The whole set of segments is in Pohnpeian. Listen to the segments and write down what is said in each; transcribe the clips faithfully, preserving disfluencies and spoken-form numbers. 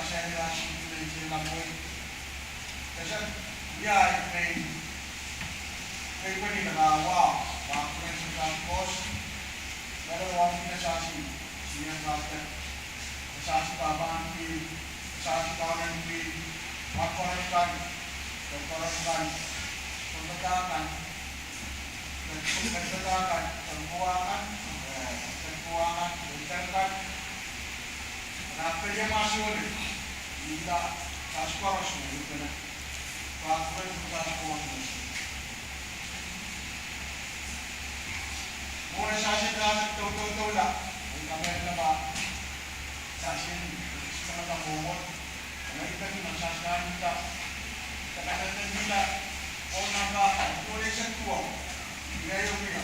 Seri lasih me I tehnla mwehi. Kesempwal wia I pil, pil pwehki nan awa, wa kuren sasah kos. Wele wahn kine sasi, senior pastor. Sasi pahpa en pil, sasi kaun en pil, wa koaros kan, koaros kan, koaros kan. Kepkep kan, kepkep kan, eh, kepkep kan, kepkep kan. Nan pelian masuwele, ih la sasi koaros me ipene. Pak wen sasi koaros me. Mwohn sasi kan, toutou toutou la, ih kamehlele ma. Sasi, sasi kan la mwohn. Nan ih peki nan sasi kan la. Sasi kan la, oh napa, oh lesa tuo. Ih la ih wia.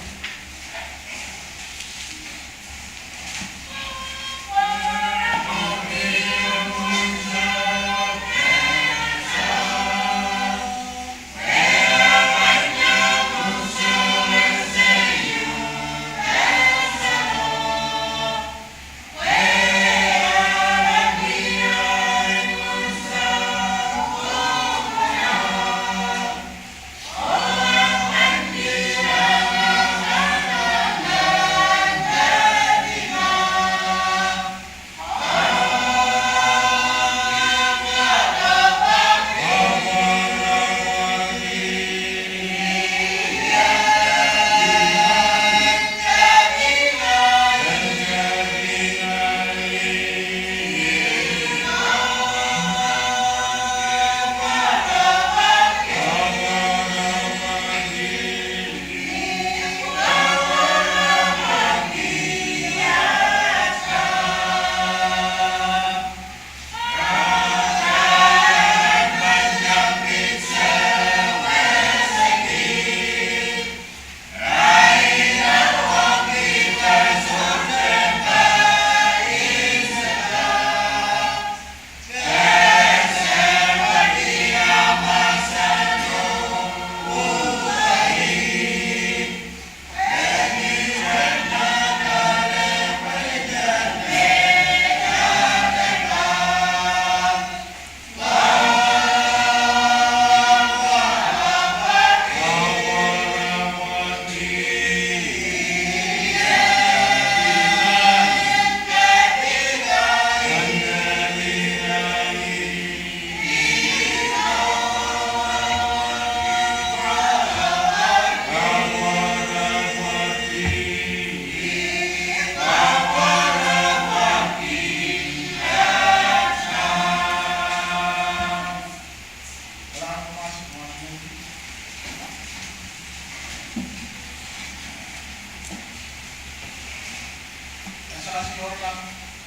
Sasi oaralap,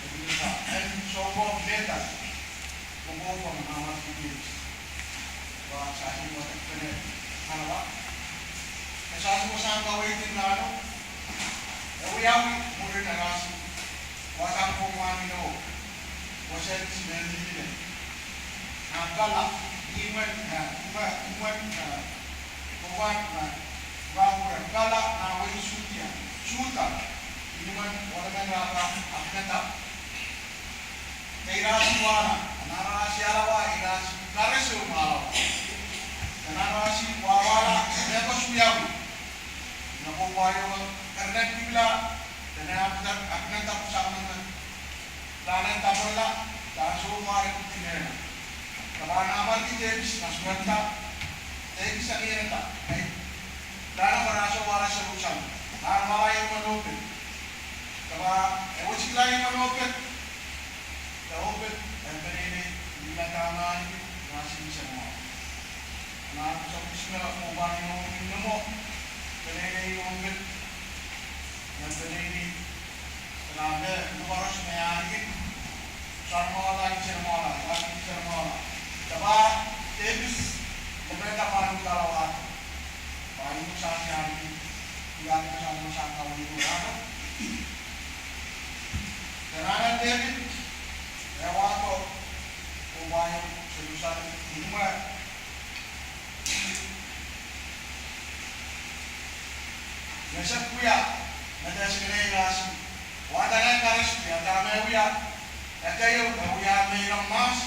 e pil ih en sohte mehkot. Kokohp en Mamat Kipis. Wa sasi wadek pene kalawa. E sasi wasahn kaweid en rahno. E wiawi mwurin aramas. Wa sang ko mwahngih o. Wa sehse mehn lihpene. Nan Pala, imwen, eh, imwen, imwen, eh, Kokohp, eh, Kokohp, Pala, nan wehi Sudia, Suda, imwen, wadamen rahn Apinadap. Ke irasi wahla, nan irasi alawa, irasi kahrehda mwahlawa. Nan irasi wahwahla, mehkot wiawi. Nan ko waio, kernek kipla, dene Apinadap, Apinadap sang nan. Dahnen tapwella, dahn soumwahu pwuhk en Peniel. Kapa nan amarki Depit, nan suwedda, Depit sang ienada, ei. Dahn pahn soumwahu Serusalem. Dahn wahla imwen Opet. Kapa, e wet kihla imwen Opet. Ih Opet, e peneinei, ni ladaman, ni rasi ni semwa. Nan sapwtihn me kokohp en Naomi, Naomi, peneinei Opet, me peneinei, nan me, me koaros me ahniki, sang mwahlahte, sang mwahlahte, sang mwahlahte. Kapa, Depit, me me tapwahn kalawa. Pwe ih me sasi ahniki, ih me sasi sang kaweid en rahno. Dene nan Depit, e wahdo, oh waio, Serusalem, imwe. Mesek wia, me dene singene irasi. Wadahn kahrehda, dahme wia, ekei o, e wia me iren mas,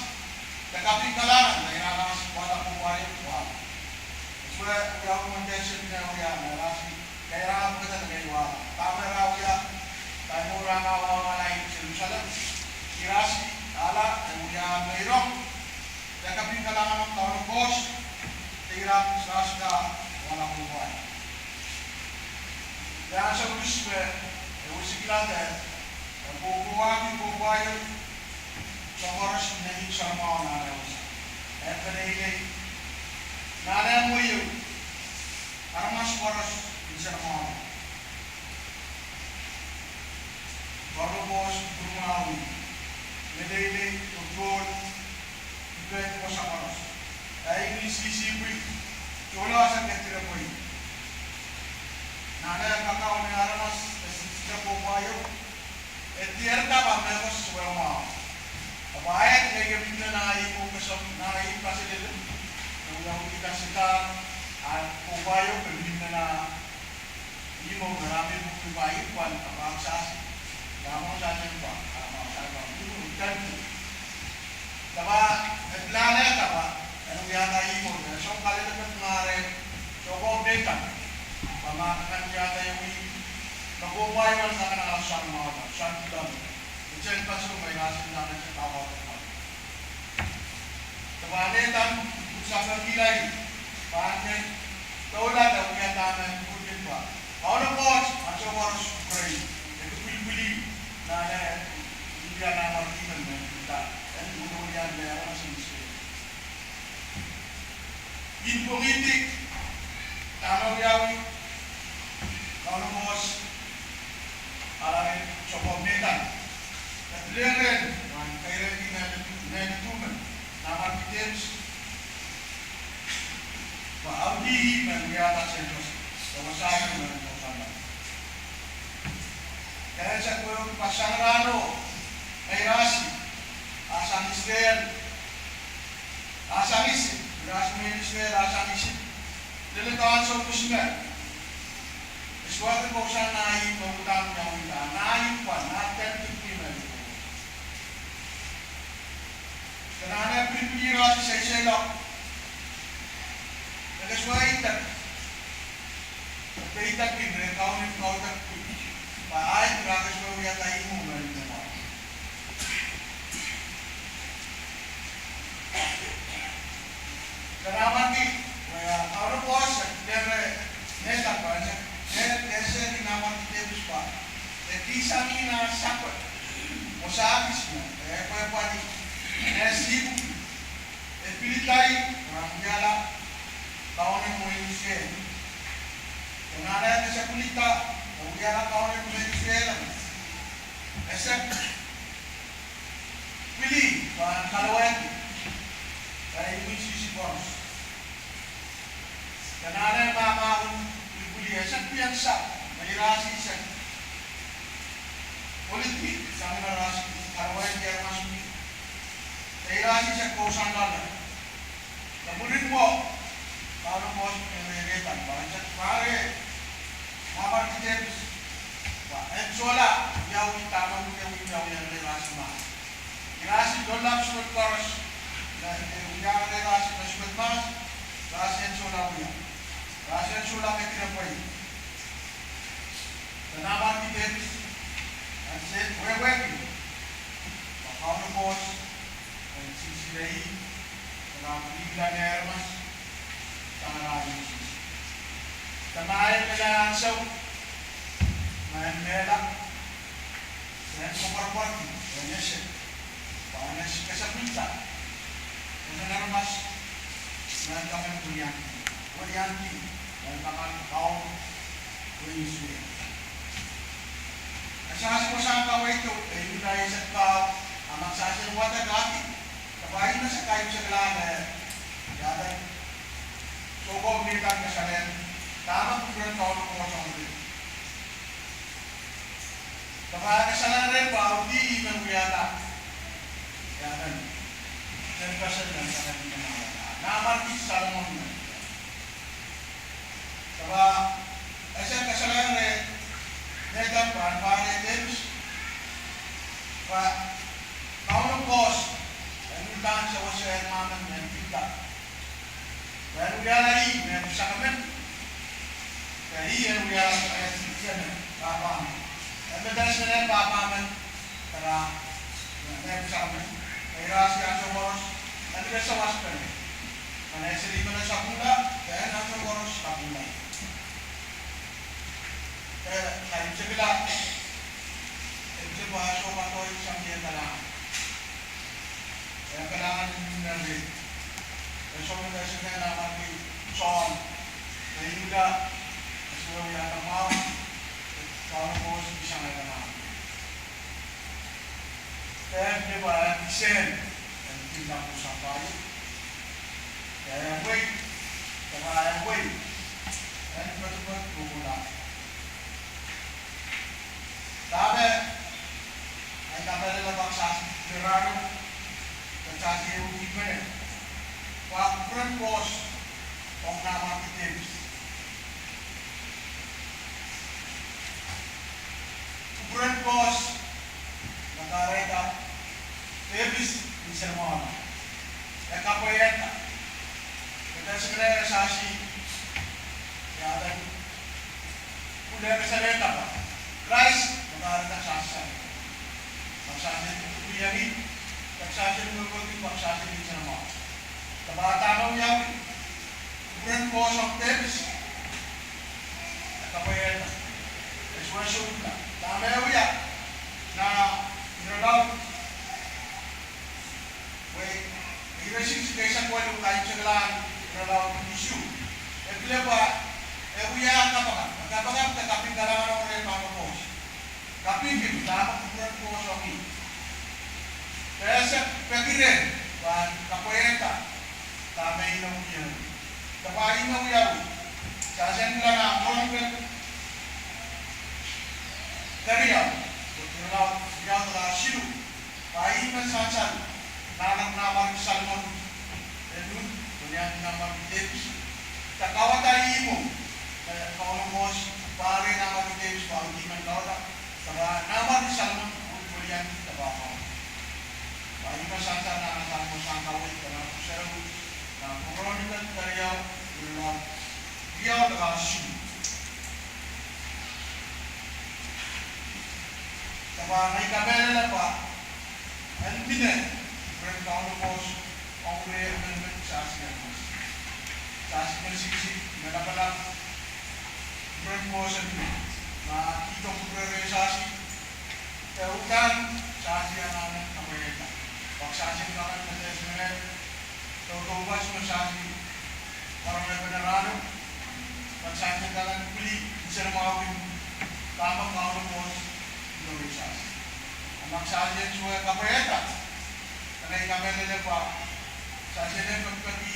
Meirong, e kaping kalahngan ong Kauno Koht, de ira sarasaras wahla kokohp. Ia ansou kis me e wisikla de e kohkohwahki kokohp ieu, soahng koaros me nin soanamwahu nan eh wasa. E peleilei nan eh mwehieu, aramas koaros nin soanamwahu. Kauno Koht pwurmwahu, meleilei, kokohp, ipwidi wasa koaros. E imwinsisih pwil, sohla sang ketido pwil. Nan eh kakaun eh aramas, e sinsile kokohp ieu, e diarada pwe mehkot soanamwahu. Ahpw e, e kin mihmi nan ah ihmwo kesempwal, nan ah ihmwo kaselel, nan ah ihmwo kaselel, ah kokohp ieu, e mihmi nan ah ihmwo, me rami pwuki pwa ipwan, ahpw ahnsou, dahme sahte pwa, ahpw ahnsou pwa, ihmwo, ihmwo, ihmwo. Dahme, e pilahn eh dahme, en wiahda ihmwo, e soang kalelapak mare, sokohp mehkan, pwe ma kan wiahda ieu, me kokohp ieu en kak anahne soanamwahu, soang pilahn. Iten pasou me ira sendahki dahme se kawahu. Dahme Netan, sapeng kilai, pahn kin doula de wia dahme pwurkihong pwa. Kauno Koht, ansou koaros pwurehng, e kin pwilipwilih, nan eh, wia nanmwarki men me, da, en wia wia me aramas en Israel. Kin pwongihdi, dahme wiawi, Kauno Koht, alari sokohp mehkan. E pil rehn, pahn kairehki nan, nan tumen, nanmwarki Depis. Pwe audih ih me wiahda seiloak, de wasa ieu me kousoan. Kahrehda pwe sang rahno, me ira sang, ah sang Israel, ah sang Isip, ira sang mehn Israel, ah sang Isip. Lel ansou kis me, e sohte kousoan nan ah ihmwo pwutak me wiahda, nan ah ihmwo pwukat, nan ah tent pwukat me. Ke anahne pwilipwilih ira sang seiloak. E kesempwal idek. E peidek kin re kaunen kaudek pwil. Pwe ahi ira kesempwal wiahda ihmwo me nin mwahu. Ke anahne pwilipwilih, wia Kauno Koht, e pil rehn Netan pwe, e, e, e ese ni nanmwarki Depis pwe, e kihsang nan sapwet, oh sahpis me, e pwehpwedi, e sihpw, e pilada, pwe wiahla, kaunen mwein Israel. Ke anahne ese pilada, pwe wiahla kaunen mwein Israel. Ese pwilih, pahn kalowehdi, pwe imwinsisih koaros. Ke anahne mahmahwen pwilipwilih, ese pil sahpw, me ira sang Isip. Pwilipwilih, sang me ira sang Isip, kalowehdi aramas mi. Me ira sang Isip kousoan loale. Ke mwurin mwo, Kauno Koht pil rehn Netan pwe, e sohte pahn re, nanmwarki Depis. Pwe en solahr, wiawi dahme wiawi, wiawi, wiawi, ira sang ma. Ira sang loallap suwed koaros, me, me wiawi ira sang me suwed mas, ira sang en solahr wia. Ira sang en solahr me kire pwei. Ke anahne pwilipwilih Depis, en sehd wehwehki. Pwe Kauno Koht, en sinsile ih, ke anahne pwilipwilih aramas, sang ira sang Isip. Dahme e mehla ansou, me e mehla, en koapworopworki, en ese, pwe en ese kesempwal, ese aramas, me e kak en pwuriangki, pwuriangki, me e kak en kaun, pwuriangki. E sehse wasa kaweid, e ira sang kau, a ma sehse wadek kaki, dahme e ese kaimwisekla me, ia de, sokohp mehkan kasalehng, dahme kupwuren Kauno Koht ong ih. Dahme e kasalehng reh pwe audih ih me wiahda. Ia de, ten percent nan kasalehng me wiahda. Nanmwarki Solomon me. Dahme, ese kasalehng reh, Netan pahn pahn reh Depis. Pwe, Kauno Koht, en uhdahn sewese en mwomwen en pilada. Pwe en wiahla ih me pwuhk saramen, pwe ih en wiahla ih me pahpa men. En me pahn saramen pahpa men, tara, me pwuhk saramen. Irail ahnsou koaros, e mie sawaspene. Nan ese lipene sapwungala, e ahnsou koaros sapwungala. E, kaimwisekla, e pil pahn sohte patohsang ie kalahngan. E kalahngan en mie nan ri. E sohte pahn sehse nan ahneki Sohn. E imwila, e sohte wia kamwahu, e Kauno Koht pil sang ie kalahngan. E pil pahn kisehn, en pil nan pwuhk sampah. E wei, e wei, en patohwan pwukola. Dahme, ai kamehlele pak sasi, piraro, pak sasi ehu kipene, pak kupwuren Koht, ong Nahman Depis. Kupwuren Koht, me kahrehda Depis nsenamwahu. E kapwaiada. E kasikala sasi, ia dan, pwulehng sale dahpa. Krais, me kahrehda sasi. Pak sasi, pwukoahki, pak sasi, pwukoahki, pak sasi nsenamwahu. Dahpa dahme wiawi. Kupwuren Koht ong Depis. E kapwaiada. E sewese uhla. Dahme wia. Nan irelaud. Wei, ire siksik eisek waluh kaimwisekla irelaud isuh. E pil pahn, e wia kapakap. Kapakap de kaping kalahngan ong rehn Kauno Koht. Kaping dahme kupwuren Koht ong ih. Pese pekire, pahn kapwaiada, dahme inoukihong. Dahpa ih me wiawi. Sasi en kilang Kronikol keriau, irelaud riau de siluh. Pwe ih me sansal, nan, nan Nahman Salmon, e luhk, pwiliandi Nahman Depis. De kawada ih mwo, e, Kauno Koht, pahn reh Nahman Depis, pwe ih men kawada. Dahpa Nahman Salmon, pwiliandi, dahpa kawada. Pwe ih me sansal nan Salmon sang kaweid, nan pwuhk sarawi, nan Kronikol keriau, irelaud riau de siluh. Dahpa ngehi kamehlele pwe, en mie, kupwuren Kauno Koht, ong reh emenemen sasi en. Sasi me siksik, me lapalap, kupwuren Koht en mie. Ma kihdo kupwurerehn sasi, de uhdahn sasi anahne kapwaiada. Pak sasi en kak en mehkot me, doadoahk me sasi, parong epene rahno, pak sasi en kak en pwili nsenamwahu, dahme Kauno Koht, doadoahk sasi. A ma sasi en sohte kapwaiada, ngehi kamehlele pwe, sasi en pekipeki,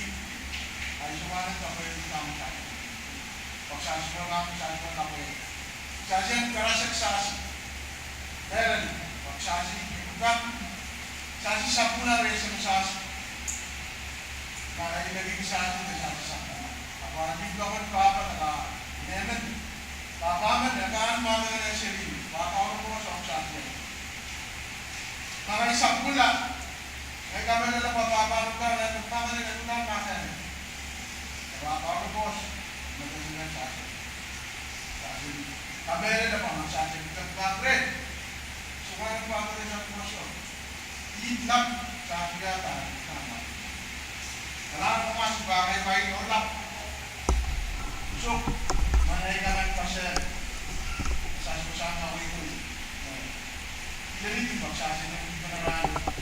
ahi sohte anahne kapwaiada dahme sasi. Pak sasi en kak, sasi en kapwaiada. Sasi en karasek sasi. Mehlel, pak sasi en kak, sasi sapwungala rehn sasi. Ngehi peki sasi de sasi sapwungala. Ahpw ni pahn pahpa de pahpa, emen, pahpa men e kan mahn de seri, pahpa Kauno Koht ong sasi. Ngehi sapwungala, ngehi kamehlele pwe pahpa Luka, ngehi pahpa Luka mahn de. Pahpa Kauno Koht, me de seri sasi. Sasi, kamehlele pwe mahn sasi, pahpa Luka. Soangen pahpa Luka koasoia. Ih lap, sasi wiahda, Nahman. Kalahngan mas pahpa, pahpa Luka. Soh, ma ngehi kak en pahsa, sasi sang kaweid. Ile ni pak sasi en kipene rahn.